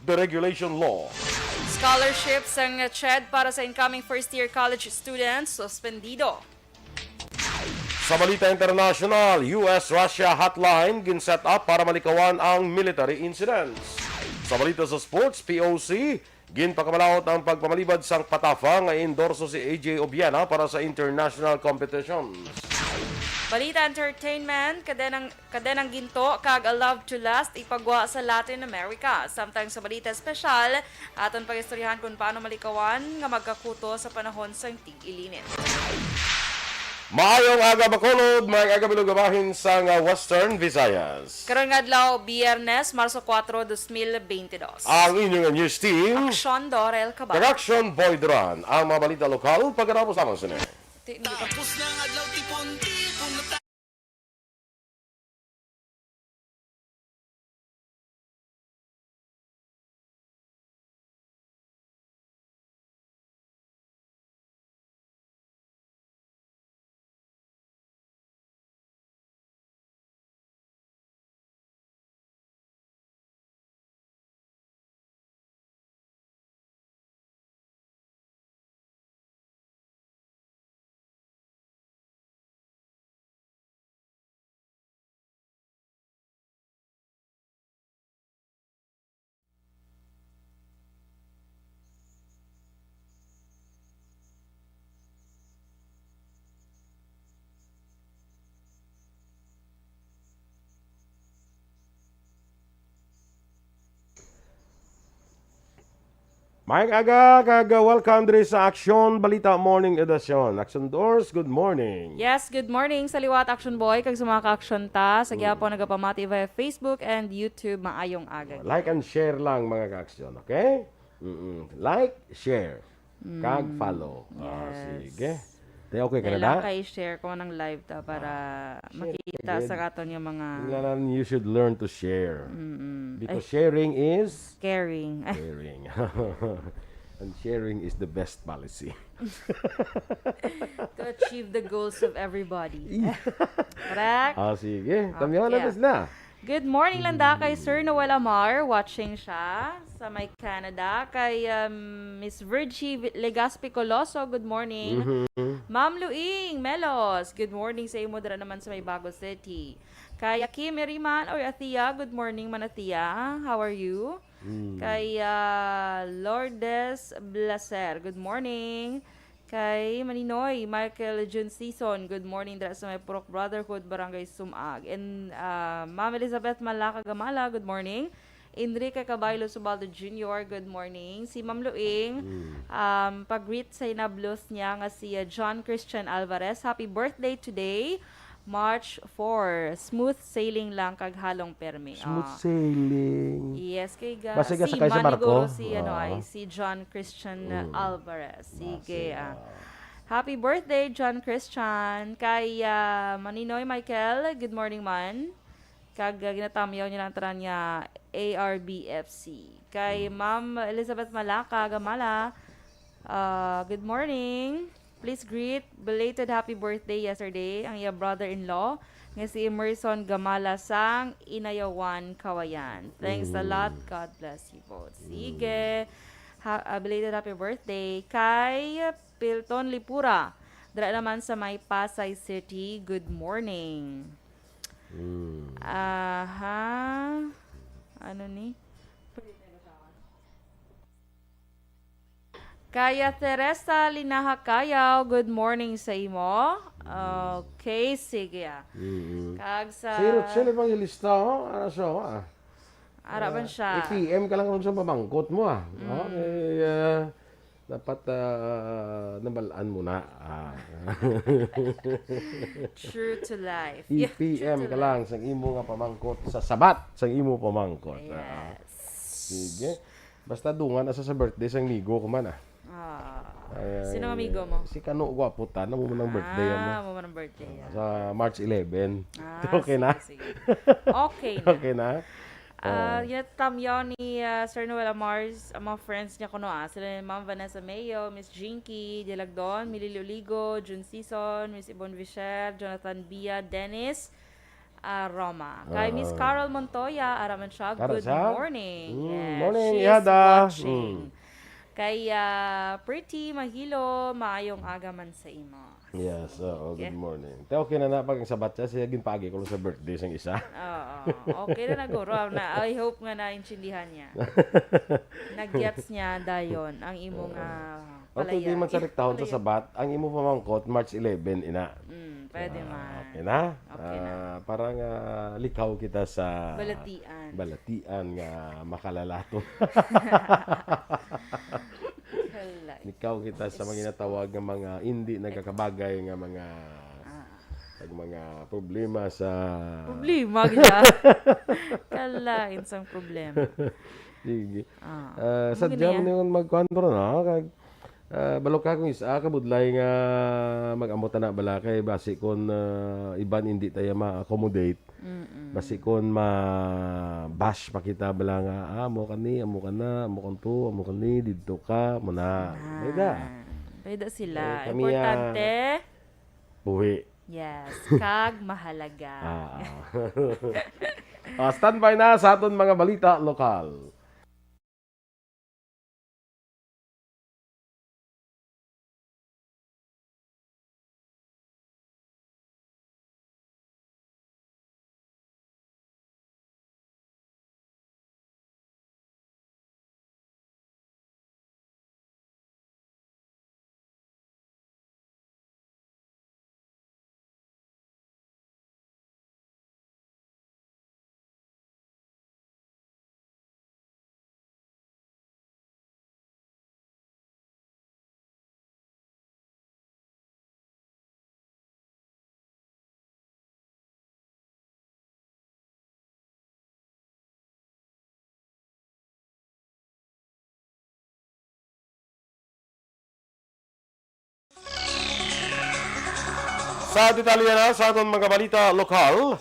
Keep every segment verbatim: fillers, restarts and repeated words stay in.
Deregulation Law. Scholarship sang CHED para sa incoming first-year college students suspendido. Sa balita international, U S Russia hotline gin-set up para malikawan ang military incidents. Sa balita sa sports, P O C, ginpakamalaut ang pagpamalibad sang patafa nga i-endorso si A J Obiena para sa international competitions. Balita entertainment, kadenang, kadenang ginto kag A Love to Last ipagwa sa Latin America. Samtang sa balita espesyal, aton pag-istoryahan kung paano malikawan nga magkakuto sa panahon sang tig-ilinit. Maayong aga, Bacolod, maayong aga, Bilog, bahin sang, ah, Western Visayas. Karon nga adlaw, Biyernes, Marso kuwatro, dos mil bente dos. Ang inyong news team, Aksyon Dorel Cabal. Kag Aksyon Boy Duran. Ang mga balita lokal, pagkatapos lamang sini. Ti-, hindi pa. Tapos na ang adlaw, tipon-tipon na ta- Maayong aga, kag, uh, welcome diri sa Aksyon Balita Morning Edition. Aksyon Dors, good morning. Yes, good morning sa liwat, Aksyon Boy, kag sa mga ka-aksyon ta sa Mm. gihapon nagapamati via Facebook and YouTube. Maayong aga. Like and share lang, mga ka-aksyon, okay? Mm-mm. Like, share, kag Mm. follow. Ah, Yes. sige. Te, okay ka na Kailangan da? kay share ko ng live ta para Ah, share makita ka sa gid. aton yung mga Tingnan, you should learn to share. Mm-mm. Because Ay. sharing is Caring. Ay. caring. And sharing is the best policy. To achieve the goals of everybody. Yeah. Correct? Ah, sige. Tamyawan Okay. natin sila. Good morning lang da kay Sir Noel Amar, watching siya sa may Canada. Kay, um, Miss Virgie Vi-, Legaspi Coloso, good morning. Mhm. Ma'am Luing Melos, good morning sa imo dira naman sa may Bago City. Kay Kim Iriman, oy, Athea, good morning man, Athea. How are you? Mm. Kay, ah, Lourdes Blaser, good morning. Kay Maninoy Michael Jun Season, good morning dira sa may Purok Brotherhood, Barangay Sumag. And, ah, Ma'am Elizabeth Malaka Gamala, good morning. Enrique Caballo Subaldo Junior, good morning. Si Ma'am Luing, Mm. um, pag-greet sa inablos niya nga si, ah, John Christian Alvarez. Happy birthday today, March four. Smooth sailing lang kag halong permi. Smooth Ah. sailing. Yes, kay ga-, Basta si gasakay sa Manny barko. Guro, si, ano, Ah. ay, si John Christian Mm. Alvarez. Sige, Basta, ah. ah. Happy birthday, John Christian. Kay, ah, Maninoy Michael, good morning man. Kag, ah, ginatamyaw niya lang tanan niya A R B F C. Kay Mm. Ma'am Elizabeth Malaka Gamala, ah, good morning. Please greet belated happy birthday yesterday ang iya brother-in-law nga si Emerson Gamala sang Inayawan, Kawayan. Thanks a lot. Mm. God bless you both. Mm. Sige. Ha-, ah, belated happy birthday kay Pilton Lipura. Dira naman sa may Pasay City. Good morning. Mm. Aha. Ano ni? Kaya Teresa Linaha Kayaw, good morning sa imo. Okay, sige, ah. Mm-mm. Kag sa Si Rochelle Evangelista, oh, ano siya, oh, ah. Ara man Ah, siya. I-P M ka lang kung sa pamangkot mo, ah. Mm. Oh, eh, ah, dapat, ah, nabalaan mo na, ah. True to life. Yeah, true I-P M to ka lang life. Sang imo nga pamangkot sa sabat, sang imo pamangkot, ah. Yes. Sige. Basta dungan na sa, sa birthday sang migo ko man, ah. Ah. Ay, sino ang amigo mo? Si Kano Guaputan, amo man ang birthday, Ah, amo. Amo man ang birthday, Ah, ah. Sa March eleven. Ah, Okay na? Sige, sige. Okay na. Okay na? Ah, Oh. Yun, tamyaw ni, ah, Sir Noel Amars, ang mga friends niya kuno, ah. Sila ni Ma'am Vanessa Mayo, Miss Jinky Dialagdon, Mililio Ligo, Jun Sison, Miss Yvonne Vicher, Jonathan Bia, Dennis, Aroma. Kay Miss Oo. Carol Montoya, ara man siya, Ara good siya? morning. Mm, Yes, morning, she's Ihada. watching. Mm. Kay, ah, Pretty Mahilo, maayong aga man sa imo. Yes, oo, Sige. good morning. Te, okay na na, pag ang sabat siya, siya ginpaagi ko lang sa birthday sang isa. Oo, okay na na, guro. Na, I hope nga naintindihan niya. Nag-gets niya dayon ang imong, Oo. ah, Okay, di man palayag. sa rektahon sa Palayag. Sabat, ang imo pamangkot, March eleven, ina. Mm, pwede Ah, man. okay na? Okay na. Ah, para nga likaw kita sa Balatian. balatian nga makalalato. Hala. Likaw kita sa mga ginatawag nga mga hindi nagkakabagay nga mga Ah. Ang mga problema sa Problema, gid, ah. Kalain sang problema. Sige. Ah, Ah, sa amo gid jam niya. Ni magkuan, bro, no? Kag, ah, balo ka kung isa ka budlay nga mag-ambot na bala kay basi kun, ah, iban hindi tayo ma-accommodate. Mm-mm. Basi kun ma-bash pa kita bala nga, "Ah, amo ka ni, amo ka na, amo ka to, amo ka ni, didto ka, mo na." Ah, May da. May da sila. Eh, kami, ah, Importante. Buhi. Yes, kag mahalaga. Ah, ah. Ah, standby na sa aton mga balita lokal. Sa detalye na sa aton mga balita lokal,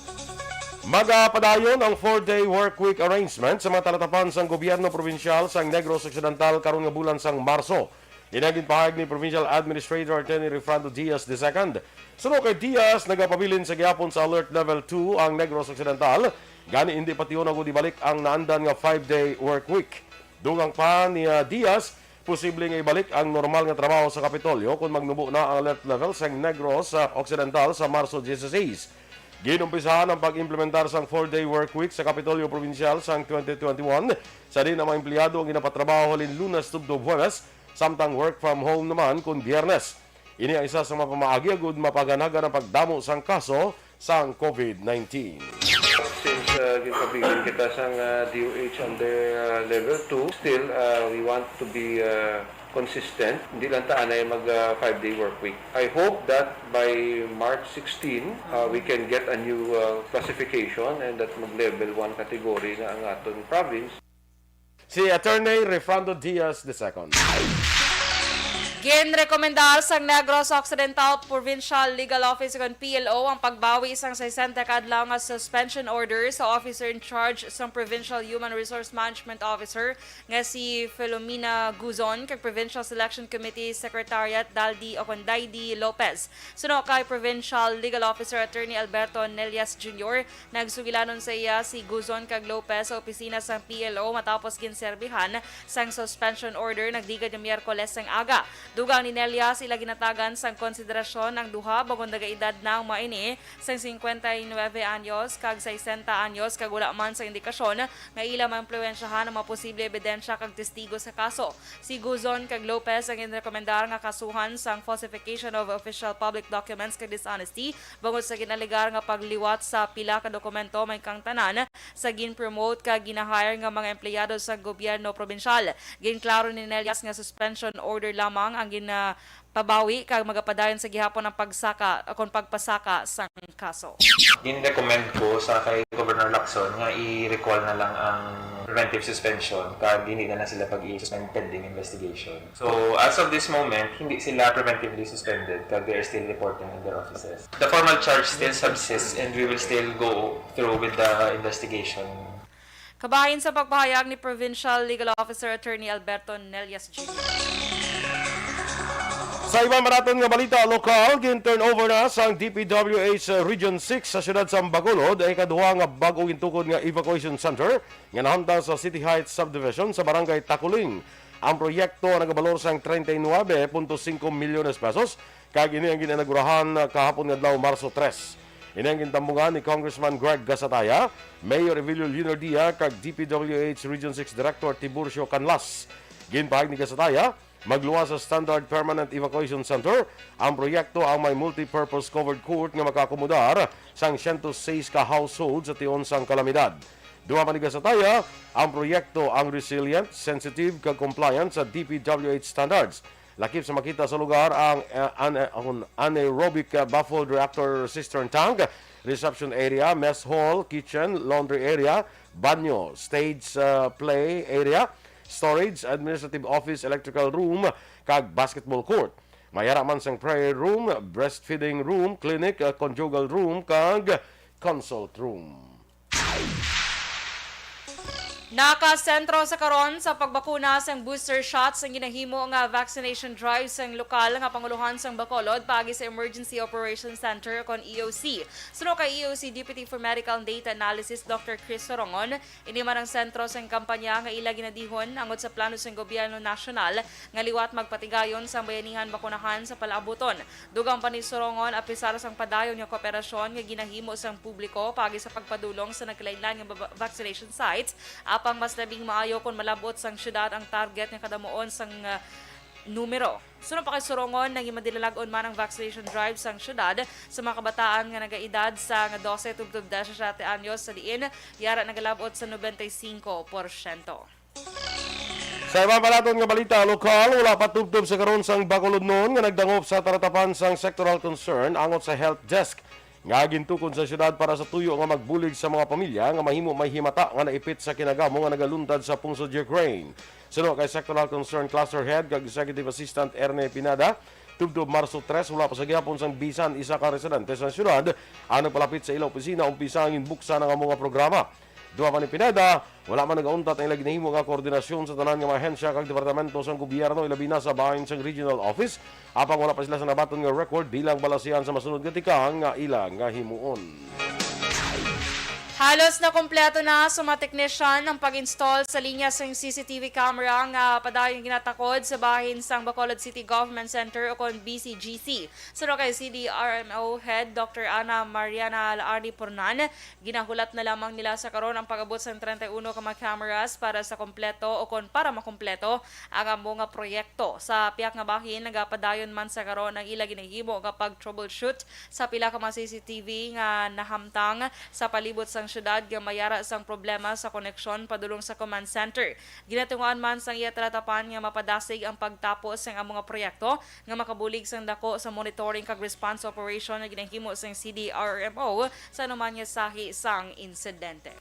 magapadayon ang four-day work week arrangement sa mga talatapan sang gobyerno probinsyal sang Negros Occidental karon nga bulan sang Marso. Ini ang ginpahayag ni Provincial Administrator Attorney Refrando Diaz the second. Suno kay Diaz, nagapabilin sa gihapon sa Alert Level two ang Negros Occidental, gani hindi pation agud ibalik ang naandan nga five-day work week. Dugang pa ni, ah, Diaz, posible nga ibalik ang normal nga trabaho sa Kapitolyo kon magnubo na ang alert level sang Negros, ah, Occidental sa Marso dieciséis. Ginumpisahan ang pag-implementar sang four-day work week sa Kapitolyo Probinsyal sang twenty twenty-one, sa diin ang mga empleyado ang ginapatrabaho halin Lunes tubtob Huwebes, samtang work from home naman kon Biyernes. Ini ang isa sa mga pamaagi agud mapaganagan ang pagdamo sang kaso sang COVID nineteen. Since, uh, ginpabilin kita sang, uh, D O H under, uh, level two, still, uh, we want to be, uh, consistent. Hindi lang ta anay mag, uh, five-day work week. I hope that by March sixteen, uh, we can get a new, uh, classification and that mag level one category na ang aton province. Si Attorney Refrando Diaz the second. Ginrekomendar sang Negros Occidental Provincial Legal Office, kon P L O, ang pagbawi sang sesenta ka adlaw nga suspension order sa officer in charge sang Provincial Human Resource Management Officer nga si Filomena Guzon kag Provincial Selection Committee Secretariat Daldi o kon Daydi Lopez. Suno kay Provincial Legal Officer Attorney Alberto Nelias Junior, nagsugilanon sa iya si Guzon kag Lopez sa opisina sang P L O matapos ginserbihan sang suspension order nagligad nga Miyerkules sang aga. Dugang ni Nelias, ila ginatagan sang konsiderasyon ang duha bangod nagaedad na ang mga ini sang cincuenta y nueve anyos kag sesenta anyos kag wala man sang indikasyon nga ila maimpluwensyahan ang mga posible ebidensya kag testigo sa kaso. Si Guzon kag Lopez ang ginrekomendar nga kasuhan sang falsification of official public documents kag dishonesty bangod sa gin-alegar nga pagliwat sa pila ka dokumento, may kang tanan sa gin-promote kag gina-hire nga mga empleyado sa gobyerno probinsyal. Ginklaro ni Nelias nga suspension order lamang ang gin, ah, pabawi kag magapadayon sa gihapon ang pagsaka o kon pagpasaka sang kaso. Gin-recommend ko sa kay Governor Lacson nga i-recall na lang ang preventive suspension kag hindi na lang sila pag-i-suspend pending investigation. So, as of this moment, hindi sila preventively suspended kag they are still reporting in their offices. The formal charge still subsists and we will still go through with the investigation. Kabahin sa pagpahayag ni Provincial Legal Officer Attorney Alberto Nelias Junior. Sa iban pa naton nga balita lokal, gin-turnover na sang D P W H Region six sa siyudad sa Bacolod ang ikaduha nga bag-o gintukod nga evacuation center nga nahamtang sa City Heights Subdivision sa Barangay Taculing. Ang proyekto nagabalor sang treinta y nuebe punto singko milyones pesos, kag ini ang gin-inaugurahan kahapon nga adlaw, Marso tres. Ini ang gintambungan ni Congressman Greg Gasataya, Mayor Evelio Leonardia, kag D P W H Region six Director Tiburcio Canlas. Ginpahayag ni Gasataya, magluwas sa Standard Permanent Evacuation Center ang proyekto, ang may multi-purpose covered court nga makaakomodar sang siyento sais ka household sa tion sang kalamidad. Dugang pa ni Gasataya, ang proyekto ang resilient, sensitive, kag compliant sa D P W H standards. Lakip sa makita sa lugar ang, eh, an-, eh, an-, anaerobic, eh, baffled reactor cistern tank, reception area, mess hall, kitchen, laundry area, banyo, stage, eh, play area, storage, administrative office, electrical room, kag basketball court. May ara man sang prayer room, breastfeeding room, clinic, eh, conjugal room, kag consult room. Nakasentro sa karon sa pagbakuna sang booster shots ang ginahimo nga vaccination drive sang lokal nga pangulohan sang Bacolod paagi sa Emergency Operations Center kon E O C. Suno kay E O C Deputy for Medical and Data Analysis Doctor Chris Sorongon, ini man ang sentro sang kampanya nga ila ginadihon angot sa plano sang gobyerno nasyonal nga liwat magpatigayon sang bayanihan bakunahan sa palaabuton. Dugang pa ni Sorongon, apisar sang padayon nga kooperasyon nga ginahimo sang publiko paagi sa pagpadulong sa nagkalainlain nga ba-, vaccination sites, apang mas labing maayo kon malab-ot sang siyudad ang target nga kadamuon sang, ah, numero. Suno pa kay Sorongon, nanginmadilalagon man ang vaccination drive sang siyudad sa mga kabataan nga nagaedad sang dose tubtob disisiete anyos, sa diin yara nagalab-ot sa noventa y cinco porsyento. Sa iban pa naton nga balita lokal, wala pa tubtob sa karon sang Bacolodnon nga nagdangop sa taratapan sang sectoral concern angot sa help desk nga gintukod sa siyudad para sa tuyo nga magbulig sa mga pamilya nga mahimo may himata nga naipit sa kinagamo nga nagaluntad sa pungsod Ukraine. Suno kay Sectoral Concern Cluster Head kag Executive Assistant Erne Pineda, tubtob Marso tres, wala pa sa gihapon sang bisan isa ka residente sa siyudad ang nagpalapit sa ila opisina upisa ang ginbuksan ang amo nga programa. Dugang pa ni Pineda, wala man nagauntat ang ila ginahimo nga koordinasyon sa tanan nga mga ahensya kag departamento sang gobyerno, ilabi na sa bahin sang regional office, apang wala pa sila sa nabaton nga record bilang balasihan sa masunod nga tikang nga ila nga himuon. Halos nakompleto na sa mga technician ang pag-install sa linya sang C C T V camera nga padayon ginatakod sa bahin sang Bacolod City Government Center, o kon B C G C. Suno kay C D R M O Head Doctor Ana Mariana Laardi Pornan, ginahulat na lamang nila sa karon ang pag-abot sang treinta y uno ka mga cameras para sa kompleto o kon para makompleto ang amo nga proyekto. Sa pihak nga bahin, nagapadayon man sa karon ang ila ginahimo nga pag-troubleshoot sa pila ka mga C C T V nga nahamtang sa palibot sang syudad nga may ara sang problema sa koneksyon padulong sa command center. Ginatungaan man sang iya talatapan nga mapadasig ang pagtapos sang amo nga proyekto nga makabulig sang dako sa monitoring kag response operation nga ginahimo sang C D R M O sa anuman nga sahi sang insidente.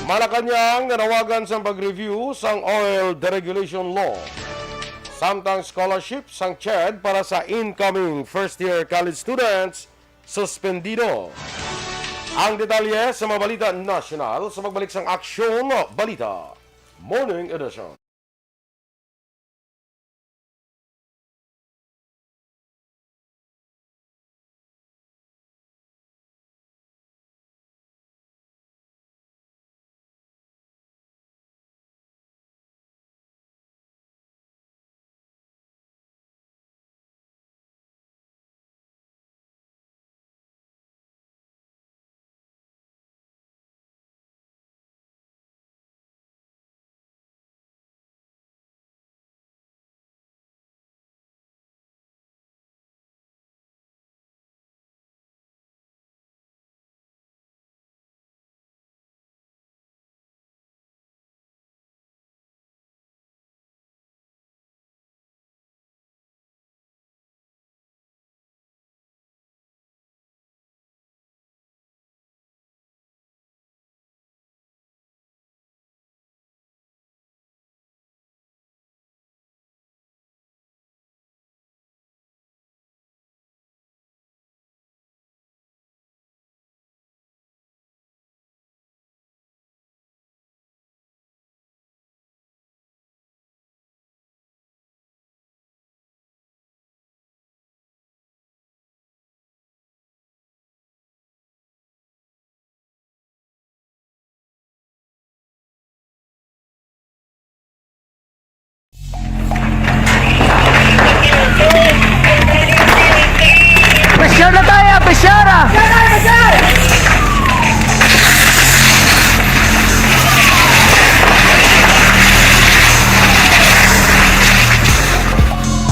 Malacañang nanawagan sang pag-review sang oil deregulation law. Samtang scholarship sang CHED para sa incoming first year college students suspendido. Ang detalye sa mga balita nasyonal sa pagbalik sang Aksyon Balita Morning Edition.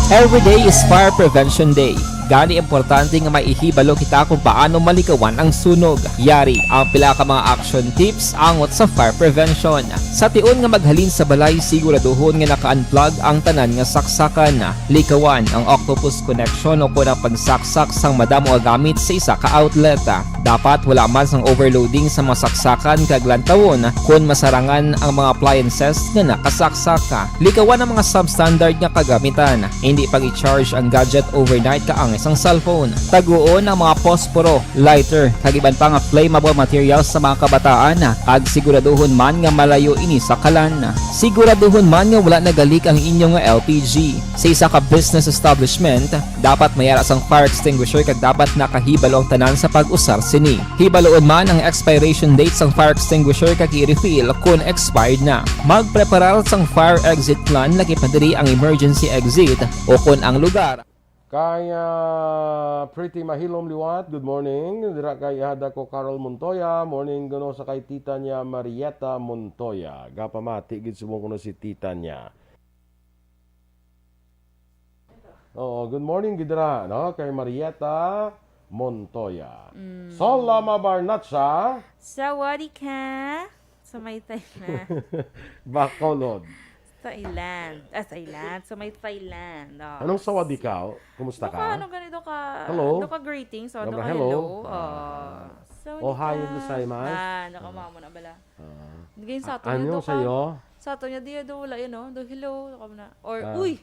Every day is Fire Prevention Day. Gani, importante nga may ihibalo kita kung paano malikawan ang sunog. Yari ang pila ka mga action tips angot sa fire prevention. Sa tion nga maghalin sa balay, siguraduhon nga naka-unplug ang tanan nga saksakan. Likawan ang octopus connection o kon ang pagsaksak sang madamo nga gamit sa isa ka outlet. Dapat wala man sang overloading sa mga saksakan kag lantawon kon masarangan ang mga appliances nga nakasaksak. Likawan ang mga substandard nga kagamitan. Indi pag-i-charge ang gadget overnight kaangay sang cellphone. Taguon ang mga posporo, lighter, kag iban pa nga flammable materials sa mga kabataan, kag siguraduhon man nga malayo ini sa kalan. Siguraduhon man nga wala nagalik ang inyo nga L P G. Sa isa ka business establishment, dapat may ara sang fire extinguisher kag dapat nakahibalo ang tanan sa pag-usar sini. Hibaluon man ang expiration date sang fire extinguisher kag i-refill kon expired na. Magpreparar sang fire exit plan, lakip na diri ang emergency exit o kon ang lugar. Kay, ah, Pretty Mahilom Liwat, good morning. Dira kay ihada ko Carol Montoya, morning kuno sa kay tita niya Marieta Montoya. Gapamati gid subong kuno si tita niya. Oo, good morning gid dira, no? Kay Marieta Montoya. Mm. Solama Barnacha. Sawadika. Sa may Thailand. Bacolod. Thailand. Ah, Thailand. Sa may Thailand. Oh. Anong sawadika? Kumusta ka? Ano ganito ka? Hello? Ano ka greetings? Oh, Gabra, ano ka hello? Hello? Oh. Ah. Sawadika. Ohayo gozaimasu. Ah, nakamamo na bala. Ah. Naging sa ato niya, ano do ka? Sa'yo? Sa ato niya, di, do, wala yun, no? Do, hello, do ka muna. Or, ah, uy!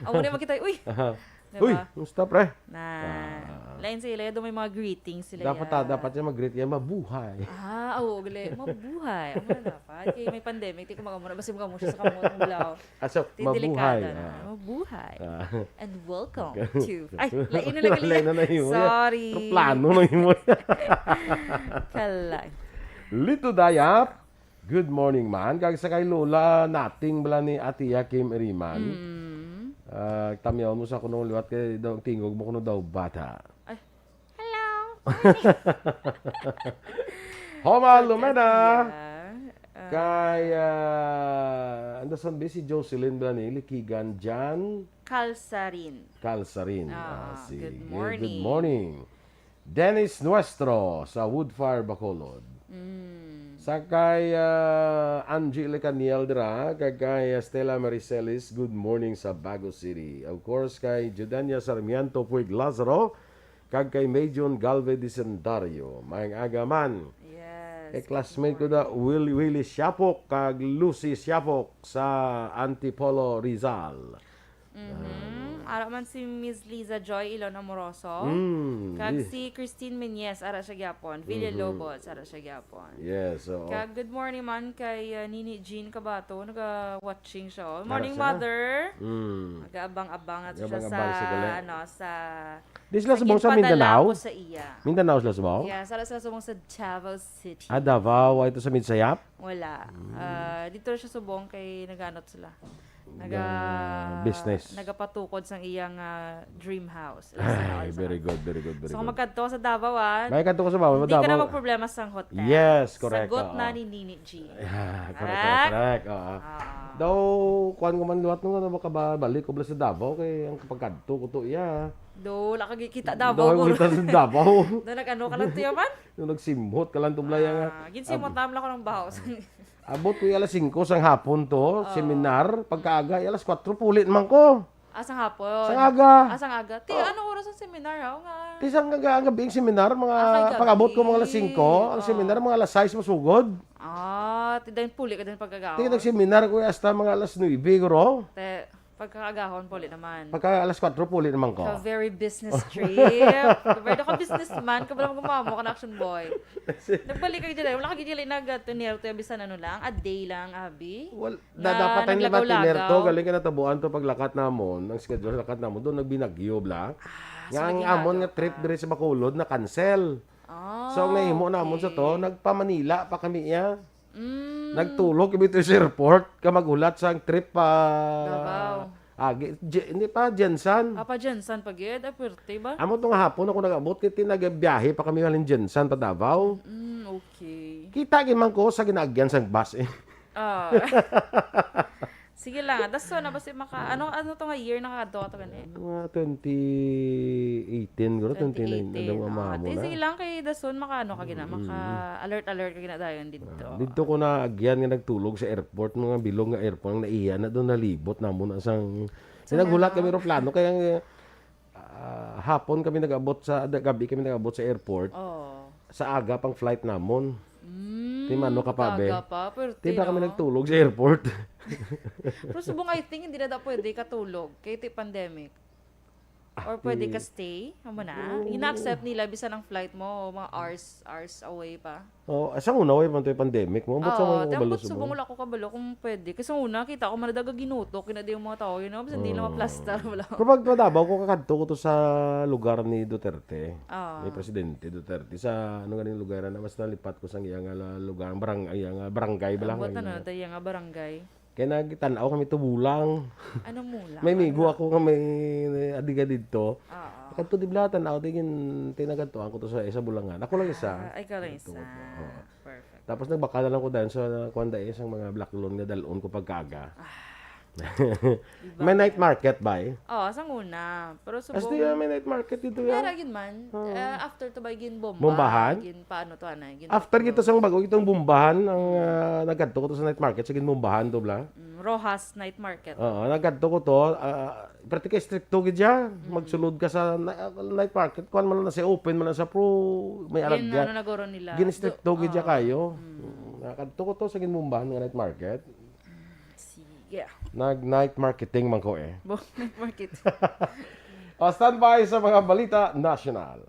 Amo na yung makita, uy! Aha. Diba? Uy, kumusta, pre? Na, ah, lain sila, do may mga greetings sila. Dapat, yan, ah, dapat yan mag-greet yan, mabuhay. Ah, oo, gali, mabuhay. Amo na dapat. Kaya may pandemic, di ko mag-amo na, basta mag-amo siya sa kamot ng bulaw. Ah, so, di, mabuhay, delikado na. Ah. Mabuhay. Ah. And welcome to, ay, lain na, lain na, lain na yun. Sorry. Aeroplano na yun. Kalang. Lito Dayap, good morning man. Kag sa kay Lola, nating bala ni Ate Kim Iriman. Mm. Ah, tamyaw mo sa kuno liwat kay daw, tingog mo kuno daw bata. Ay. Hello. Homa Lumena. Ate, ah, kay, ah, ando san bi si Jocelyn bala ni Likigan Jan? Calsarin. Calsarin. Ah, ah, sige. Good morning. Good morning. Dennis Nuestro sa Woodfire, Bacolod. Mm. Sa kay, ah, Angie Lecaniel dira, kag kay, ah, Stella Maricelis, good morning sa Bago City. Of course, kay Judania Sarmiento Puig Lazaro, kag kay May June Galvez Disendario. Maayong aga man. Yes, eh, good morning. Classmate ko da, Willie, Willie Siapok, kag Lucy Siapok sa Antipolo, Rizal. Mhm. Ah. Ara man si Miss Liza Joy Ilon Amoroso. Mm, kag si Christine Meñez, ara siya gyapon. Mhm. Villalobos, ara siya gyapon. Yes, oo. Kag good morning man kay, uh, Nini Jean Cabato, naga-watching siya. Ara siya. Morning, mother. Mm. Nag-aabang-abang na siya sa, ano, sa, di sila subong sa Mindanao? Sa Ginpadala ko sa iya. Mindanao sila subong? Yes, ara sila subong sa Davao City. Ah, Davao. Ay, ito sa Midsayap? Wala. Mm. Ah, dito siya subong kay naganot sila. Naga-, business. Nagapatukod sang iyang, ah, dream house. Ay, very good, very good, very good. So, kung magkadto ka sa Davao, ah, hindi ka na magproblema sang hotel. May kadto ka sa Davao, Davao. Yes, correct, oo. Sagot na ni Nini G. Yeah, correct, correct, correct, oo. Ah. Daw, kuwan ko man liwat nung ano, makabalik ko bala sa Davao, kay ang kapagkadto ko to, iya. Do, wala ka gikita Davao, guro. Do, wala kita sa Davao. Do, nag-ano ka lang to, yaman? Yung nagsimhot ka lang to, Blaya, nga. Ah, ginsimhot naman ako ng baho. Abot ko alas singko sang hapon to, seminar. Pagkaaga, alas kuwatro, puli naman ko. Ah, sang hapon? Sang aga. Ah, sang aga. Ti, ano oras ang seminar, ha? Nga. Ti, sang aga, ang gabi ang seminar, mga, ah, kay gabi. Pag-abot ko mga alas singko, ang seminar, mga alas sais masugod. Ah, ti, then puli ka din pagkagaon. Ti, nag-seminar ko hasta mga alas nuebe, guro. Te, Pagkaagahon, puli naman. Pagka alas kuwatro, puli naman ko. Ka very business trip. Ka very ka businessman, ka bala gumamo ka na action boy. Nagbalik ka dyan, wala ka gid nag-, ah, tuner to, bisan ano lang, a day lang, abi. Well, na, dapat ang naglagaw-lagaw. Galing ka natabuan to paglakat namon, ang schedule sa lakat namon, doon nagbinagyo, bla. Ah, so nga ang amon nga trip diri sa Bacolod na cancel. Ah, so, ang nahimo namon sa to, okay. Nagpa-Manila pa kami, iya. Mm. Nagtulog kami sa airport, ka maghulat sa trip pa Davao. Agi, Je-, hindi pa, Gensan. Ah, pa Gensan pa gid? Ay, pwerte ba? Amo to nga hapon ako nag-abot, kay ti nagbiyahe pa kami halin Gensan pa Davao. Mm, okay. Kita gid man ko sa ginaagyan sang bus, eh. Ah. Sige lang, ah, dason na basi maka, ano, ano to nga year nakakadto ka to gani? Mga twenty eighteen, guro, twenty nine, twenty eighteen, ano, ah, mga di, na. Sige lang, kay dason maka, ano ka gina, mm, maka alert-alert ka gina dayon dito. Ah, dito ko na agyan nga nagtulog sa airport, mga bilog nga airport, ang naiya na doon, nalibot na mo na sang, so, naghulat kami aeroplano, kaya, ah, hapon kami nag-abot sa, gabi kami nag-abot sa airport. Oh. Sa aga pang flight namon. Mm, ti mano ka pa, be? Aga pa, pero ti na kami nagtulog sa airport. Pero subong, I think, hindi na daw pwede katulog kay ti pandemic. Ah, or pwede ka stay, amo na. Oo. Ina-accept nila bisan ang flight mo, mga hours, hours away pa. Oh, sa una, way man to yung pandemic mo. Ambot sa mga kabalo, subong wala ko kabalo kung pwede. Kasi una, kita ko, manadaga ginutok, kinadi yung mga tao, you know, bisan di lang maplastar, wala. Pero pag madabaw ko, kakadto ko to sa lugar ni Duterte. Ah. Ni Presidente Duterte. Sa, ano nga yung lugar na, mas nalipat ko sa iya nga la-, lugar, ang barang-, iya nga barangay, ba lang, ambot, ano, ta iya nga barangay. Kaya nagtanaw kami to bulang. Ano mo lang? May migo ako nga may adiga didto. Oo. Kadto di blatan ako, tigin, tinagadtuan ko to sa isa bulangan. Ako lang isa. Ah, ikaw lang isa. Oo. Perfect. Tapos nagbakal na lang ko dahil sa kuwan dahil isang mga black loan nga dalon ko pagkaga. Ah. Diba? May night market ba eh? Oo, sang una. Pero subong, ah, may night market dito yan. Meron yun man. Ah. Ah, after to ba ginbomba? Bombahan? Gin, paano to, anay? Gin, after gito sang bago, itong bombahan, ang, ah, nagkadto ko to sa night market, sa ginbombahan to, bla? Mm, Rojas Night Market. Oo, nagkadto ko to, ah, pero tika stricto gid siya. Mm. Magsulod ka sa na-, night market, kuwan man lang na siya, open man lang siya, pero may aragyan. Ano na guro nila? Gin-stricto gid siya kayo. Mm. Nakadto ko to sa ginbombahan nga night market. Sige. Nag-night marketing man ko eh. Bo-, night market. O, standby sa mga balita nasyonal.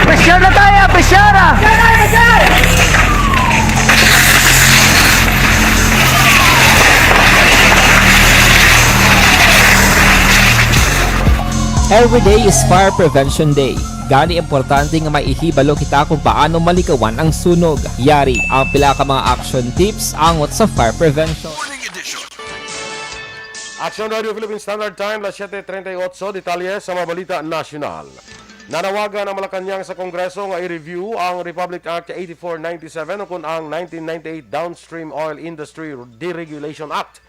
Pressure na tayo, pressure na! Every day is Fire Prevention Day. Gani, importante nga may ihibalo kita kung paano malikawan ang sunog. Yari ang pila ka mga action tips angot sa fire prevention. Morning edition. Action Radio Philippine Standard Time, las siete treinta y ocho. Detalye sa mga balita nasyonal. Nanawagan ang Malacañang sa Kongreso nga i-review ang Republic Act eighty-four ninety-seven ukon ang nineteen ninety-eight Downstream Oil Industry Deregulation Act.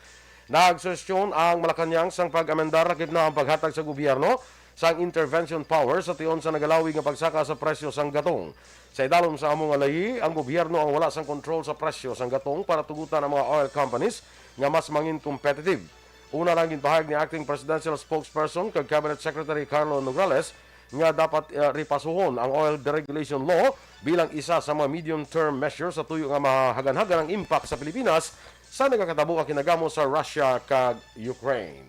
Nagsuhestyon ang Malacañang sang pag-amendar lakip na ang paghatag sa gobyerno sang intervention power sa tion sa nagalawig nga pagsaka sa presyo sang gatong. Sa idalom sa amo nga layi, ang gobyerno ang wala sang kontrol sa presyo sang gatong para tugutan ang mga oil companies nga mas mangin competitive. Una lang ginpahayag ni Acting Presidential Spokesperson kag Cabinet Secretary Carlo Nograles nga dapat, uh, ripasuhon ang Oil Deregulation Law bilang isa sa mga medium-term measures sa tuyo nga mahaganhagan ang impact sa Pilipinas sa nagakatabo nga kinagamo sa Russia kag Ukraine.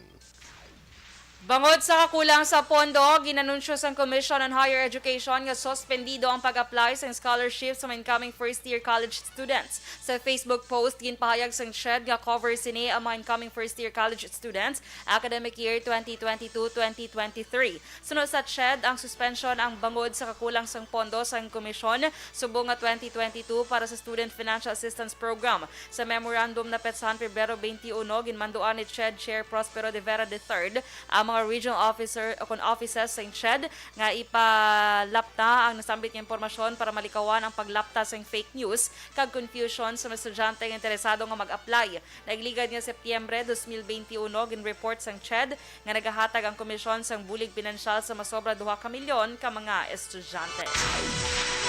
Bangod sa kakulang sa pondo, ginanunsyo sang Commission on Higher Education nga suspendido ang pag-apply sang scholarship sa mga incoming first-year college students. Sa Facebook post, ginpahayag sang CHED nga cover sini ang mga incoming first-year college students academic year twenty twenty-two twenty twenty-three. Suno sa CHED, ang suspension ang bangod sa kakulang sang pondo sang komisyon subong nga twenty twenty-two para sa Student Financial Assistance Program. Sa memorandum na petsahan Pebrero twenty-one, ginmanduan ni CHED Chair Prospero de Vera the third ang mga regional officer o kon offices sa CHED nga ipalapta ang nasambit nga impormasyon para malikawan ang paglapta sang fake news kag confusion sa mga estudyante nga interesado nga mag-apply. Nagligad nga Setyembre dos mil benti uno, gin-report sang CHED nga nagahatag ang komisyon sang bulig pinansyal sa masobra duha ka milyon ka mga estudyante.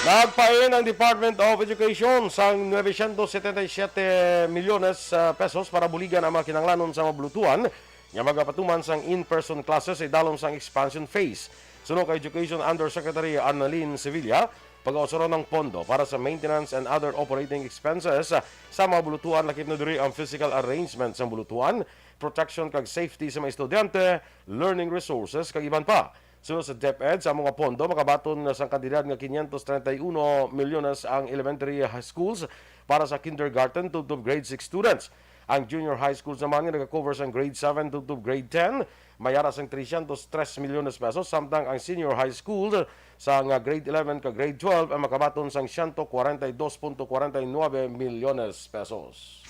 Nagpain ang Department of Education sang nuebe siyento setenta y siyete milyones, ah, pesos para buligan ang mga kinahanglanon sa mga bulutuan nga magapatuman sang in-person classes sa idalom sang expansion phase. Suno kay Education Undersecretary Annalyn Sevilla, pagausaron ang pondo para sa maintenance and other operating expenses sa mga bulutuan, lakip na diri ang physical arrangement sang bulutuan, protection kag safety sa mga estudyante, learning resources, kag iban pa. Suno sa DepEd, sa amo nga pondo makabaton na sang kantidad nga quinientos treinta y uno milyones ang elementary high schools para sa kindergarten tubtob grade six students. Ang junior high schools naman nga nagakover sang grade seven tubtob grade ten, may ara sang trescientos tres milyones pesos, samtang ang senior high school sa nga grade eleven kag grade twelve ang makabaton sang siyento kwarenta y dos punto kwarenta y nuebe milyones pesos.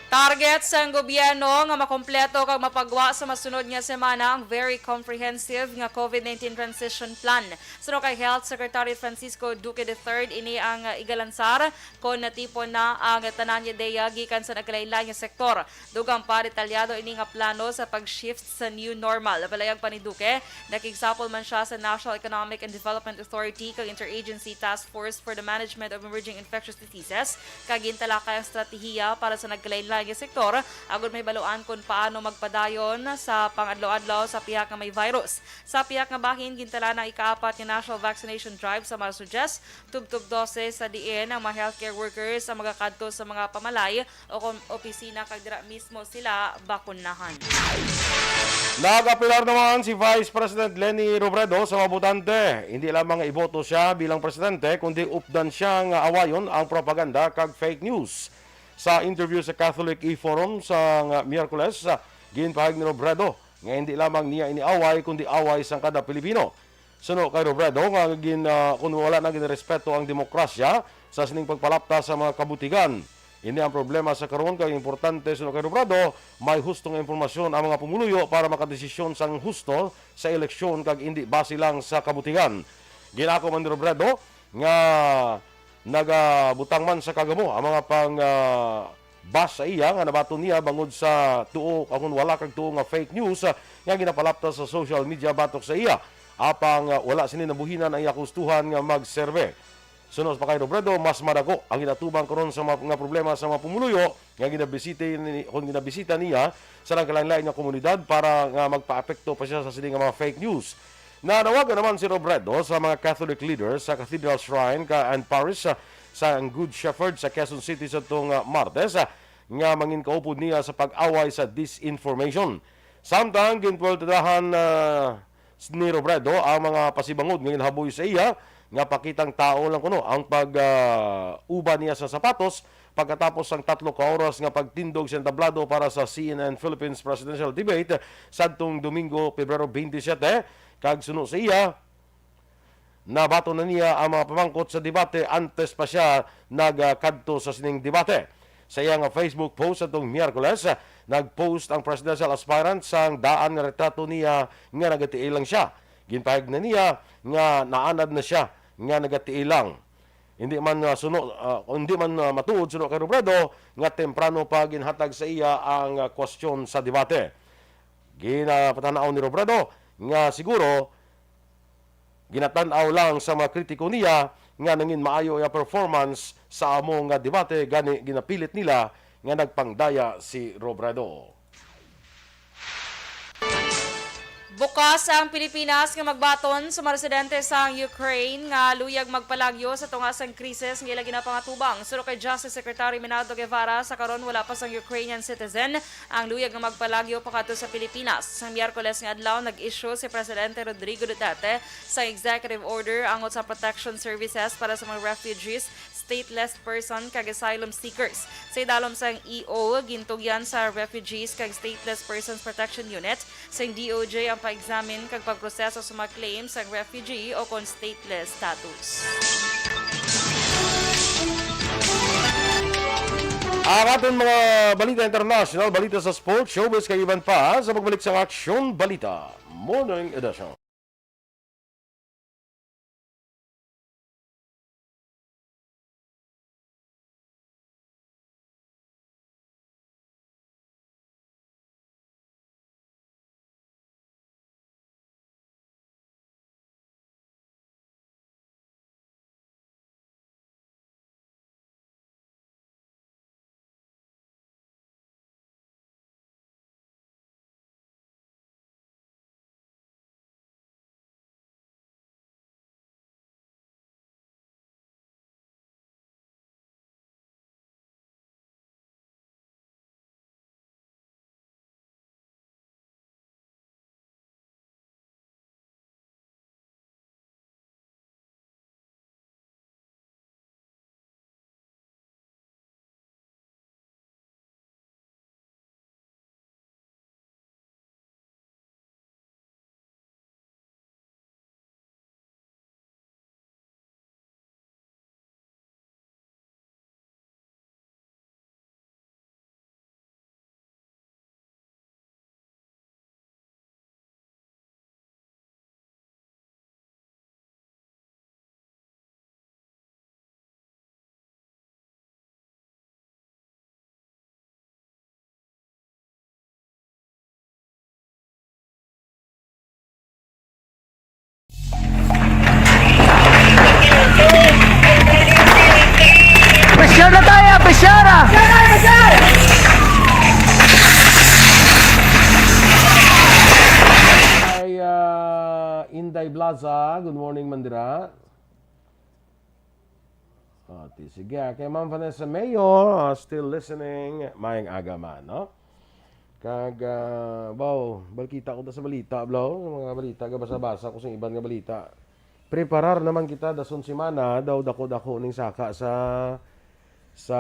Target sang gobyerno nga makompleto kag mapagwa sa masunod nga semana ang very comprehensive nga COVID nineteen transition plan. Suno kay Health Secretary Francisco Duque the third, ini ang igalansar kon natipon na ang tanan nga ideya gikan sa nagkalain-lain nga sektor. Dugang pa, detalyado ini nga plano sa pag-shift sa new normal. Palayag pa ni Duque, nakigsapol man sia sa National Economic and Development Authority kag Interagency Task Force for the Management of Emerging Infectious Diseases kag gintalakay ang estratehiya para sa nagkalain-lain nga sektor agud mahibaluan kon paano magpadayon sa pang-adlaw-adlaw sa pihak nga may virus. Sa pihak nga bahin, gintala na ang ikaapat nga national vaccination drive sa Marso diyes, tubtob dose, sa diin ang mga healthcare workers ang magakadto sa mga pamalay o kon opisina kag dira mismo sila bakunahan. Nag-apelar naman si Vice President Leni Robredo sa mga botante. Hindi lamang nga iboto siya bilang presidente, kundi updan siya nga awayon ang propaganda kag fake news. Sa interview sa Catholic E-Forum sa nga Miyerkules, ginpahayag ni Robredo nga hindi lamang niya ini away, kundi away sang kada Pilipino. Suno kay Robredo nga gin-, ah, kun wala na ginarespeto ang demokrasya sa sining pagpalapta sa mga kabutigan. Ini ang problema sa karon, kay importante, suno kay Robredo, may husto nga impormasyon ang mga pumuluyo para makadesisyon sang husto sa eleksyon kag indi base lang sa kabutigan. Ginako man ni Robredo nga nagabutang man sa kagamo ang mga pang, ah, bash sa iya nga nabaton niya bangod sa tuo, kung wala kag tuo nga fake news, ah, nga ginapalapta sa social media batok sa iya. Apang, ah, wala sini nabuhinan ang iya kahustuhan nga magserbe. Suno pa kay Robredo, mas madako ang ginatubang karon sa mga, nga problema sa mga pumuluyo nga ginabisita ni, kung ginabisita niya sa nagkalain-lain nga komunidad para nga magpaapekto pa siya sa sini nga mga fake news. Nanawagan naman si Robredo sa mga Catholic leaders sa Cathedral Shrine ka and Parish sa, sa Good Shepherd sa Quezon City sa tong, ah, Martes, ah, nga mangin kaupod niya sa pag-away sa disinformation. Samtang ginpuwertadahan, ah, ni Robredo ang mga pasibangod nga ginhaboy sa iya nga pakitang tao lang kuno ang pag, ah, uba niya sa sapatos pagkatapos sang tatlo ka oras nga pagtindog sa entablado para sa C N N Philippines presidential debate sadtong Domingo, Pebrero twenty-seven, kag suno sa iya, nabaton na niya ang mga pamangkot sa debate antes pa siya nagkadto sa sining debate. Sa iya nga Facebook post atong Miyerkules, nag-post ang presidential aspirant sang daan nga retrato niya nga nagatiil lang siya. Ginpahayag na niya nga naanad na siya nga nagatiil lang. Hindi man, ah, suno, ah, hindi man, ah, matuod suno kay Robredo nga temprano pa ginhatag sa iya ang, ah, kwestiyon sa debate. Ginapatanaw ni Robredo nga siguro ginatan-aw lang sa mga kritiko niya nga nangin maayo iya performance sa amo nga debate, gani ginapilit nila nga nagpangdaya si Robredo. Bukas ang Pilipinas nga magbaton sa mga residente sang Ukraine nga luyag magpalagyo sa tunga sang krisis nga ila ginapangatubang. Suno kay Justice Secretary Menardo Guevara, sa karon wala pa sang Ukrainian citizen ang luyag nga magpalagyo pakadto sa Pilipinas. Sang Miyerkules nga adlaw, nag-issue si Presidente Rodrigo Duterte sa executive order angot sa protection services para sa mga refugees, stateless person, kag asylum seekers. Sa idalom sang E O, gintugyan sa Refugees kag Stateless Persons Protection Unit sang D O J ang pag-examine kag pagproseso sa mga claims sang refugee o kon stateless status. Ang aton mga balita international, balita sa sports, showbiz, kag iban pa sa pagbalik sa Aksyon Balita Morning Edition. Pressure na tayo, pressure na! Ay, ah, Inday Blaza, good morning, Mandira. Ah, ti, sige, ah, kay Ma'am Vanessa Mayo, ah, still listening. Maayong aga man, no? Kag, ah, baw, balkita ko ta sa balita, bro. Sa mga balita, gabasa-basa ko sa iban nga balita. Preparar naman kita, dason semana, daw dako-dako ning saka sa, sa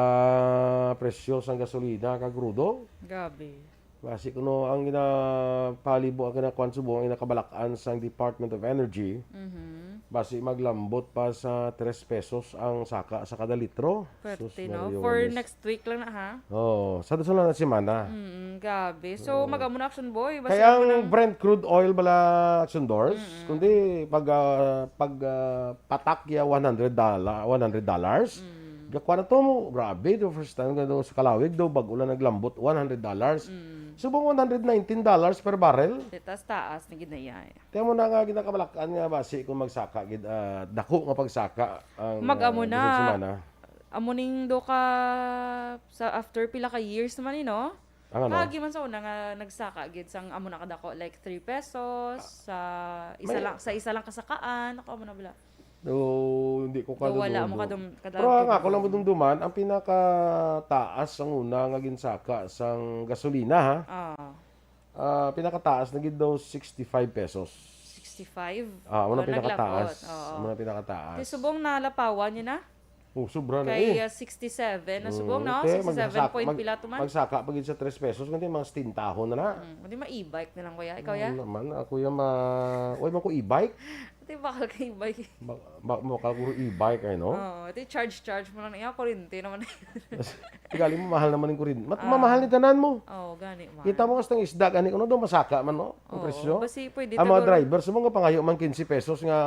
presyo sang gasolina kag krudo. Grabe. Basi kuno ang ginapalibo, ang ginakuan subong, ang ginakabalak-an sang Department of Energy, Mhm. basi maglambot pa sa tres pesos ang saka sa kada litro. Pwerte, Sus, no? Mario For Gomez. Next week lang na, ha? Oo, sa sunod na semana. Mm, grabe. So, Oo. Mag-amo na, Action Boy. Basi Kaya mo ang nang Brent crude oil bala, Action Doors, Mm-mm. kundi pag, ah, pag, ah, patak ya one hundred dollar, one hundred dollars, Mm. gakuha na to mo. Grabe, the first time nga daw sa Kalawig daw, bag-o lang naglambot, one hundred dollars. Mm. Subong one hundred nineteen dollars per barrel. Di, taas-taas na gid na iya, eh. Kaya mo na nga ginakabalak-an nga basi kung magsaka gid, ah, dako nga pagsaka ang, Mag-amo ah, na. Bisan semana. Amo ning do ka sa after pila ka years naman, eh, no? Ang ano? Kaagi man sa una nga nagsaka gid sang amo na kadako, like, three pesos sa isa May lang, sa isa lang kasakaan, ako amo na bala. Do, hindi ko Do wala mo kadumdum. kadum-, kadumdum. Pero ang ako lang madumduman, ang pinakataas ang una nga ginsaka sang gasolina, ha? Ah. Ah, pinakataas na gid daw sixty-five pesos. Sixty-five? Ah, amo na Oh, pinakataas. naglabot. Oo. Amo na pinakataas. Di subong nalapawan niya na? Oh, sobra na Kay, eh. ah, sixty-seven na subong, Mm, no? okay, Sixty-seven magsaka-, point mag-, pila to man? magsaka pa gid sa tres pesos, kundi mga setenta na na. Mm, di ma-e-bike na lang, kuya. Ikaw, ya? Oo naman, ako ya ma-, uy, man ko e-bike. Di bakal ka e-bike. Ba-, ba-, mo ka guro e-bike, ay, no? Oo, di charge-charge mo lang. Iya, kuryente naman. Tigali mo, mahal naman yung kuryente. Mat-, Ah. mamahal ni tanan mo. Oo, gani, mahal. Kita mo, hasta ang isda, gani, kuno daw, masaka man, no? Ang Oo, presyo. basi pwede Ang mga taguro. driver, sa mga pangayo man quince pesos nga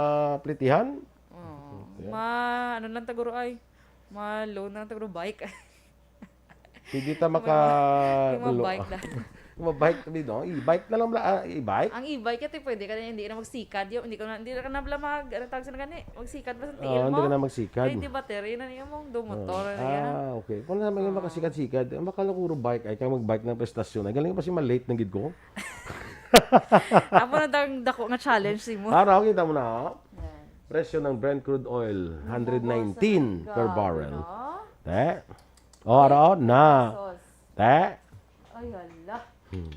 plitihan, Oo. Okay. Ma-, ano lang taguro ay, ma-loan lang taguro bike. Pwede ta Yung maka-, mga, yung mga lo-, bike na. yung mga bike, sabi, no? E-bike na lang bala, ah, e-bike? Ang e-bike, ito pwede ka na, hindi ka na magsikad. Yung, hindi ka na, hindi ka na bala mag, ano tawag sa gani? Magsikad ba sa Oo, tiil hindi mo? ka na magsikad. Kaya di battery na niya mong do Oo. motor na yan. Ah, okay. Kung naman yung Oo. makasikad-sikad, ang makalakuro bike, ay kang mag-bike ng prestasyon, ay galing pa si malate na gid ko. Amo na dang dako nga challenge sa imo. Araw, kita mo na, oh. Yan. Presyo ng Brent crude oil, Ang hundred nineteen bango sa per barrel. Grabe, no? Te? Oh, araw na. Pesos. Te? Ay, hala. Hmm.